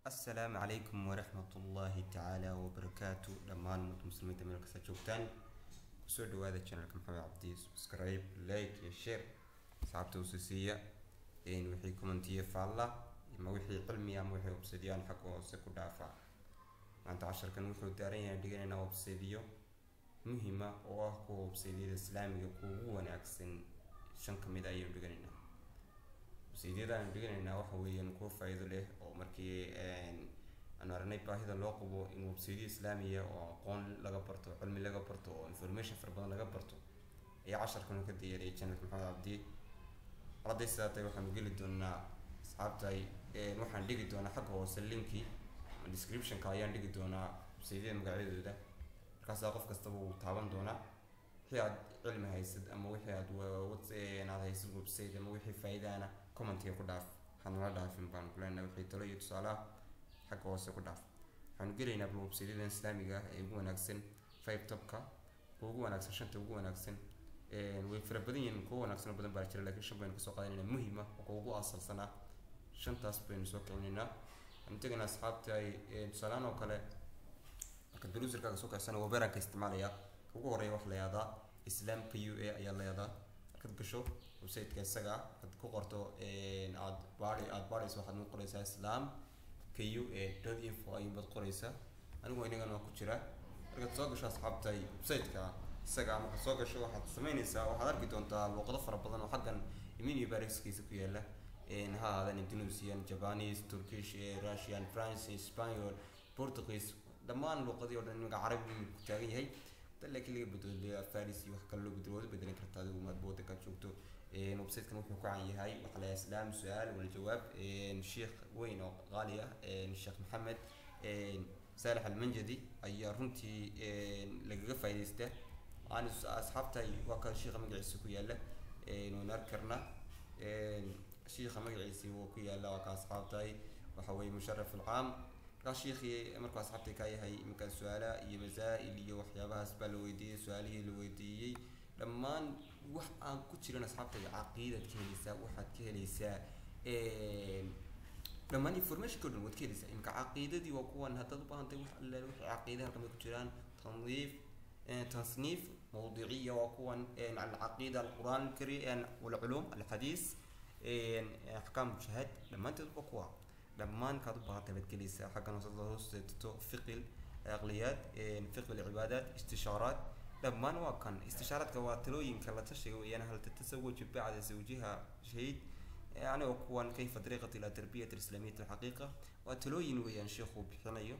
Asalaamu calaykum waraxmatullaahi tacaala wabarakaatu. Dhammaan ummadda muslimiinta meel kasta joogtaan, kusoo dhawaada channelka Maxamed Cabdi. Subscribe, like iyo share asxaabta usii siiya. Wixii commentiye, faalla ama wixii cilmi ama wixii websiteyaan xagga hoose ku dhaafa. Maanta casharkan wuxuu daaran yahay dhiganaynaa websiteyo muhima oo ah kuwa websiteyada islaamiga kuwa ugu wanaagsan. Shan kamid a ayaynu dhiganaynaa. Websiteyada aynu dhiganaynaa waxa weeyaan kuwa faa'iido leh oo markii aanu aragnay baahida loo qabo in websiteyo islaamiya oo aqoon laga barto, cilmi laga barto oo information fara badan laga barto ayaa casharkan ka diyaariyay channelka Maxamed Cabdi. Hadday sidaa tahay, waxaanu geli doonaa, asxaabtay, waxaan dhigi doonaa xagga hoose linki descriptionka ayaan dhigi doonaa websiteyada magacyadooda. Markaasaa qof kastaba uu taaban doonaa. Wixii aad cilmi haysid ama wixii aad aad haysid website ama wixii faa'iidaana, commentiga ku dhaaf, hanala dhaafin baan ku leenahay. Wixii talo iyo tusaalaha xagga hoose ku dhaaf. Waxaanu gelaynaa bal websiteyada islaamiga ah ee ugu wanaagsan, five topka, kuwa ugu wanaagsan, shanta ugu wanaagsan. Way fara badan yihiin, kuwa wanaagsan oo badan baa jira, laakiin shan baynu kasoo qaadanayna muhima oo kuwa ugu asalsanaa. Shantaas baynu soo kicinaynaa. Waxaanu tegaynaa, asxaabta, tusaalahaan oo kale markaad browserkaaga soo kacsana, Opera-ka isticmaalaya. Ugu horeeya waxa la yihahdaa Islaamka UA ayaa la yihahdaa. Markaad gasho websiteka isaga, markaad ku qorto, aad baari aad baarayso, waxaad nagu qoraysaa islamka ua.info ayuunbaad qoraysaa. Anigu inagan waa ku jira. Markaad soo gasho, asxaabtay, websiteka isaga markaad soo gasho, waxaad sameynaysaa, waxaad arki doontaa luuqado fara badan oo xaggan menu barkiisa ku yaala, ha ahaadaan Indonesian, Japanese, Turkish, Russian, French, Spanish, Portuguese, dhammaan luuqadii oo dhan. Iminka Carabi ku taagan yahay, laakiin laga bedelo Faris iyo wax kale loo bedelo, waad u bedelan kartaa adigu maad waddankaad joogto. Websitekan wuxuu ku caan yahay waxaa la yidhaha Islaam su-aal wal jawaab. Sheekh weyn oo qaali ah, Sheekh Maxamed Saalax Almanjadi, ayaa runtii lagaga faa'iidaysta. Aan asxaabta, waa ka sheekha magaciisa ku yaala, waan arki karnaa shiikha magaciisi wuu ku yaala. Waa ka, asxaabtahay, waxa weeye musharaf alcaam. Markaa shiikhii markuu asxaabtay ka yahay, iminka su-aalaha iyo masaa'il iyo waxyaabahaas baa la weydiiyey. Su-aalihii la weydiiyey dhammaan wax aan ku jirin, asxaabtay, caqiidaad ka helaysaa, waxaad ka helaysaa dhammaan informationka o dhan waad ka helaysaa. Imika caqiidadii waa kuwan. Haddaad u baahantay wax allaale wixii caqiida, halkan bay ku jiraan. Tandiif, tasniif mawduuciya waa kuwan: alcaqiida, alqur'aan alkarim, walculuum alxadiis, axkaam jihaad, dhammaanteed waa kuwa. Dhammaan kaad u baahantay baad gelaysaa. Xaggan hoose hoosteeto fiqi aqliyaad, fiqi alcibaadaat, istishaaraat, dhammaan waa kan. Istishaaraadka waa talooyinka la tashiga weeyaan. Hal tatasawaju bacda zawjiha shahiid, yani waa kuwan. Kayfa dariiqat ila tarbiyat alislaamiyat alxaqiiqa, waa talooyin weeyaan sheekhu bixinayo,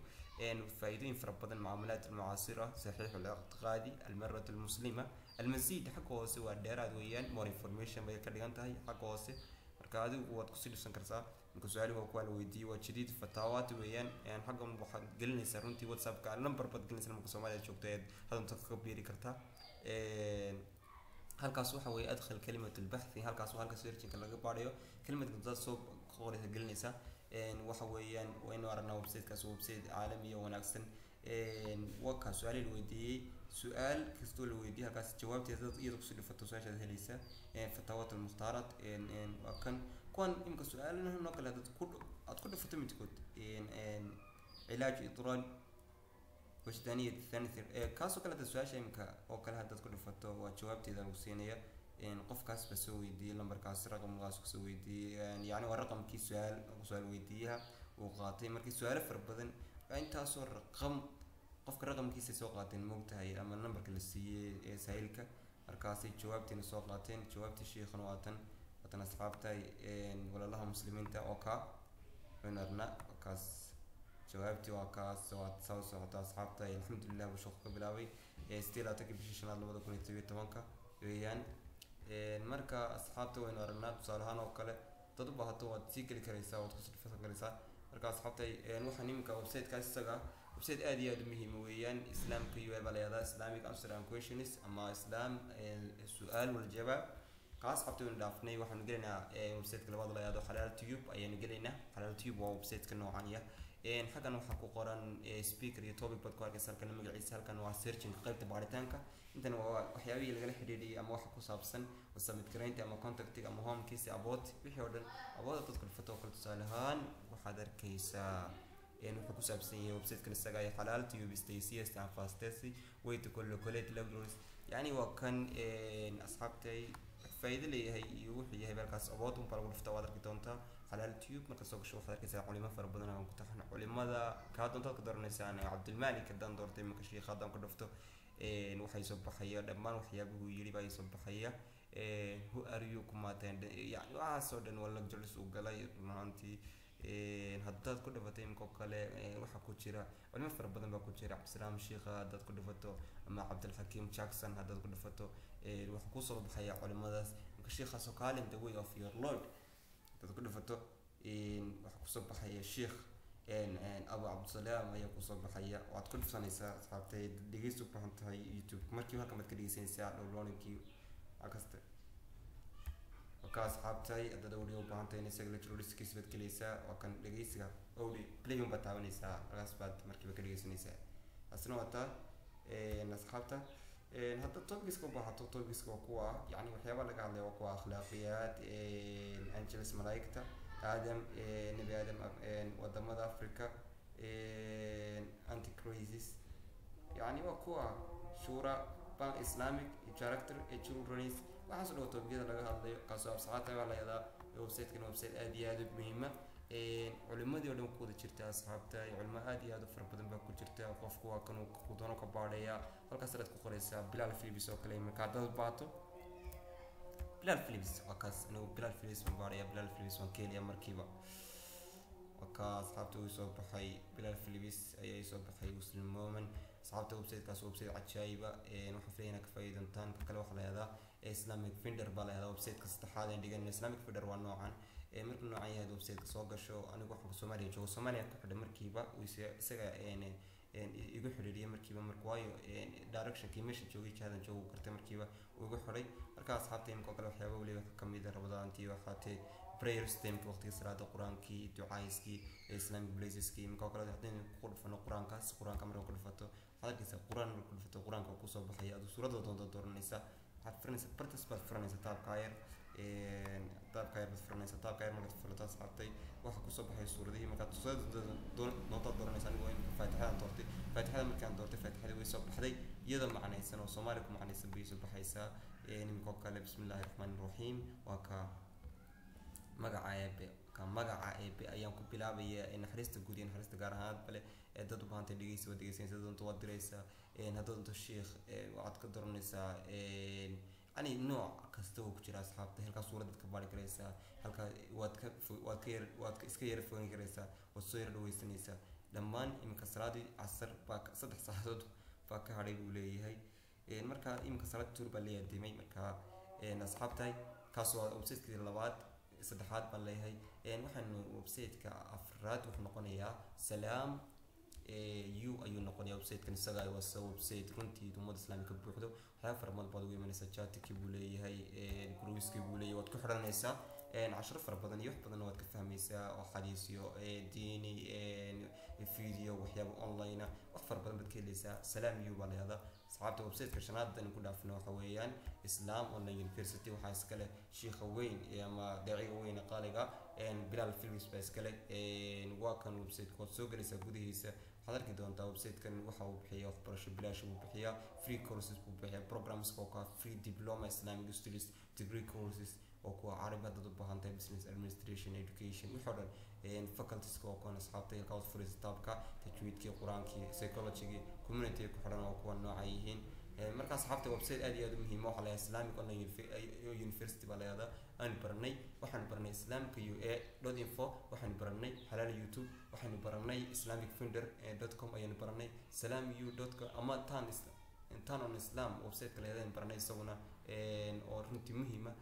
faa'iidooyin fara badan. Mucaamalaat almucaasira, saxiix alictiqaadi, almarat almuslima, almasiid. Xagga hoose waa dheeraad weeyaan, more information bay ka dhigan tahay xagga hoose. Marka adigu waad kusii dhibsan kartaa. Marka su-aali waa kuwa la weydiiyey, waa jadiid fataawaat weeyaan. Xaggan waxaad gelinaysaa runtii WhatsAppka number baad gelinaysaa. Marka Soomaaliya joogto ayaad hadanta kaga biiri kartaa. Halkaas waxa weeye adkhil kalimat albaxthi, halkaas waa halka searchinka laga baarayo. Kalimadka dad soo qoraysa gelinaysa. Waxa weeyaan waynu aragnaa websitekaas, website caalami oo wanaagsan. Waa kaa su-aali la weydiiyey. Su-aal kastoo la weydiiyey halkaas jawaabteeda dad iyada kusii dhifato, su-aashaad helaysa. Fataawaat almukhtaarat waa kan, kuwan imika su-aalahan oo kale hadad ku aad ku dhifato midkood, cilaaj idraan wajdaaniyad thanithir, kaasoo kale hadda su-aasha imika oo kale haddaad ku dhifato, waa jawaabteeda lagu siinaya. Qofkaas baa soo weydiiyey lambarkaas, raqamkaas kusoo weydiiyey, yani waa raqamkii su-aal weydiiyaha uu qaatay. Markii su-aalo fara badan, intaasoo raqam qofka raqamkiisa soo qaateen, moogtahay, ama nambarka la siiyey ee saahilka, markaasay jawaabtiina soo qaateen. Jawaabtii shiikhana waa tan, waatan, asxaabtay, walaalaha muslimiinta oo kaa waynu arnaa kaas. Jawaabtii waa kaas, waa soo socota, asxaabta. Alxamdulilah buu sheekhu ka bilaabay. 28-kii bishii shanaad 2017-ka weeyaan. Marka asxaabta waynu aragnaa. Tusaale ahaan oo kale dad u baahato waad sii geli karaysaa, waad kusii dhifasan karaysaa. Marka asxaabtay, waxaan iminka websitekaas isaga website aad iyo aad u muhiim weeyaan. Islaamka UA baa la yihahdaa, Islamic Answer and Questions ama Islam su-aal wal jawaab. Kaas asxaabta waynu dhaafnay. Waxaanu gelaynaa websiteka labaad la yihahdo Xalaal Tube ayaanu gelaynaa. Xalaal Tube waa websiteka noocan ya. Xaggan waxaa ku qoran speaker iyo topic baad ku arkaysa. Halkan magaciisa, halkan waa searching, qaybta baaritaanka. Intan waa waxyaabihii lagala xidhiidhiyay ama waxa ku saabsan submit garaynta ama contactiga ama homekiisa, about, wixii oo dhan. About dadku dhifato oo kale, tusaale ahaan waxaad arkaysaa Wuxuu ku saabsan yahay website-kan isaga ay xalaal tube stasiest and fastest way to calculate libraries. Yani waa kan, asxaabtay, faa'iido leeyahay iyo wuxuu yahay halkaas awood un baa lagu dhuftaa. Waad arki doontaa Xalaal Tube marka soo gasho, waxaad arkaysaa culimo fara badan oo ku taxan. Culimada kaa doontaad ka dooranaysaa. Aniga Cabdilmalik haddaan doortay iminka, shiikha haddaan ku dhufto, waxay soo baxaya dhammaan waxyaabuhu yidhi baa soo baxaya. Who are you kumaateen, yani waxaasoo dhan waa lectures uu galay. Run ahaantii, haddaad ku dhifatay iminka oo kale, waxaa ku jira culimo fara badan baa ku jira. Cabdisalaam shiikha haddaad ku dhifato ama Cabdilxakiim Jackson haddaad ku dhifato, waxaa kusoo baxaya culimadaas. Imka shiikhaasoo calling the way of your Lord haddaad ku dhifato, waxaa kusoo baxaya Sheikh Abu Cabdisalaam ayaa kusoo baxaya. Waad ku dhufsanaysaa, asxaabtay, dhegeysi u baahan tahay YouTube markiiba halkan baad ka dhegeysanaysaa, downloadingkii kasta ka. Asxaabtay, haddaad audio u baahan tahay, isaga lecture baad gelaysaa. Waa kan dhegeysiga, audio play baad taabanaysaa, halkaas baad markiiba ka dhegeysanaysaa. Taasina waa taa, asxaabta. Haddaad topicska u baahato, topicska waa kuwa, yani waxyaaba laga hadlaya waa kuwa: akhlaaqiyaad, angels, malaa'igta, Aadam, Nebi Aadam, wadamada Africa, anticrisis, yani waa kuwa shura ban, Islamic character, children's, waxaas oo dhan topicyada laga hadlayo. Kaasoo asxaabta baa la yahdaa. Website-kan website aad iyo aad u muhiima, culimadii oo dhan ku wada jirta, asxaabta. Culimo aad iyo aad u fara badan baa ku jirta. Qofku waa kan uu doono ka baadhaya, halkaas ayaad ku qoraysaa Bilal Philips oo kale. Iminka haddaad baato Bilal Philips, waa kaas. Anigu Bilal Philips baan baadhaya, Bilal Philips waan ka helaya markiiba. Waa kaa, asxaabta, uu soo baxay. Bilal Philips ayaa soo baxay, Muslim Moment. Asxaabta, websitekaas website cajaayiba, waxaan filaya inaad ka faa'iidi doontaan. Ka kale waxaa la yahdaa Islamic Finder baa la yahdaa. Websiteka saddexaad aan dhigan Islamic Finder waa noocan. Markuu noocan yahay, websiteka soo gasho, anigu waxaan Soomaaliya joogo, Soomaaliya ku xidhay, markiiba isaga igu xidhiidhiyay markiiba. Marka waayo directionkii meesha joogay, jihadan joogo kartay, markiiba uu igu xidhay. Marka asxaabta, imika oo kale waxyaaba weliba kamid ah Ramadaantii waxaatee prayers timeka, waqtiga salaada, qur-aankii, ducayskii, Islamic placeski. Imika oo kale haddaynu ku dhufano qur-aankaas, qur-aanka marka ku dhufato, waxaad arkaysaa qur-aan. Marka ku dhufato, qur-aanka kusoo baxaya. Aduu suuradda doonta dooranaysaa, waxaad furanaysaa bartas baad furanaysaa, tabka yar, tabka yar baad furanaysaa. Tabka yar markaad furato, asxaabtay, waxaa kusoo baxaya suuradihii. Markaad suuradda doontaad dooranaysa. Anigu imika Faatixadaan doortay. Faatixada markaan doortay, Faatixada way soo baxday iyadoo macnaysan oo Soomaali ku macnaysan bay soo baxaysaa. Imika oo kale, bismi illaahi raxmaani raxiim, waa ka magaca Eebe, ka magaca Eebe ayaan ku bilaabaya, naxariista guud iyo naxariista gaar ahaan bale. Dad u baahantay dhegeysi waad dhegeysanaysaa, doonto waad diraysaa. Haddaad doonto sheikh waxaad ka dooranaysaa, yani nooc kasta oo ku jira, asxaabta. Halkaa suuradaad ka baari karaysaa, halkaa waad ka waad ka yar waad iska yara fogeyn karaysaa, waad soo yara dhaweysanaysaa dhammaan. Iminka salaadii casar baa 3 saacadood baa ka hadhay buu leeyahay. Marka iminka salaadii tuur baa leeyahay. Marka asxaabtahay, kaas waa website-kii labaad, saddexaad baan leeyahay. Waxaanu website-ka afraad wuxuu noqonayaa Salaam u ayuu noqonayaa. Website-kan isaga waa website runtii ummadda islaamika buuxdo. Waxyaaba fara badan baad ugu imanaysaa. Chatkii buu leeyahay, groupskii buu leeyahay, waad ku xidhanaysaa. Casharo fara badan iyo wax badanna waad ka fahmaysaa, oo xadiisyo diini, video, waxyaaba online ah, wax fara badan baad ka helaysaa. Salaam u baa la yahdaa, asxaabta. Website-ka shanaad haddaynu ku dhaafno, waxa weeyaan Islam Online University. Waxaa iskale shiikha weyn ama daaciga weyn ee qaaliga, Bilal Philips baa iskale. Waa kan website-ka, waad soo gelaysaa gudihiisa. Waxaad arki doontaa website-kan waxa uu bixiya waxbarasho bilaash buu bixiyaa, free courses buu bixiyaa, programs oo ka free diploma, Islamic studies, degree courses oo kuwa carabi haddaad u baahan tahay, business administration, education, wixii oo dhan, facultieska oo kuwan, asxaabta. Halkaa waad furaysa tabka, tajwiidkii, qur-aankii, psychologygii, community ku xidhan oo kuwa nooca yihiin. Marka asxaabta, website aad iyo aad u muhiima waxaa la Islamic Online University baa la yahdaa. Aanu baranay, waxaanu baranay Islaamka u a dot info, waxaanu baranay Xalaal YouTube, waxaanu baranay Islamic Finder dot com, ayaanu baranay Salaam u dot com ama tan on Islam website-ka la yahdaa baranay isaguna, oo runtii muhiima,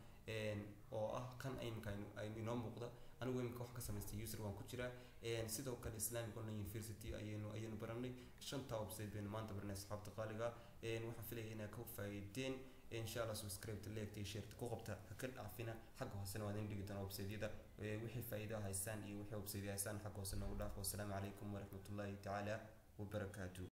oo ah kan imika aynu inoo muuqda. Anigu imika wax ka samaystay user waan ku jiraa. Sidoo kale Islamic Online University ayaynu baranay. Shanta website baynu maanta baranay, asxaabta qaaliga. Waxaan filaya inaad ka faa'iideen insha Allah. Subscribe, like iyo share ku qabta, ha ka dhaafina. Xagga hoosena waan idin dhigi doonaa website-yada. Wixii faa'iido haysaan iyo wixii website haysaan xagga hoose noogu dhaaf. Wassalaamu calaykum waraxmatullaahi tacaala wabarakaatu.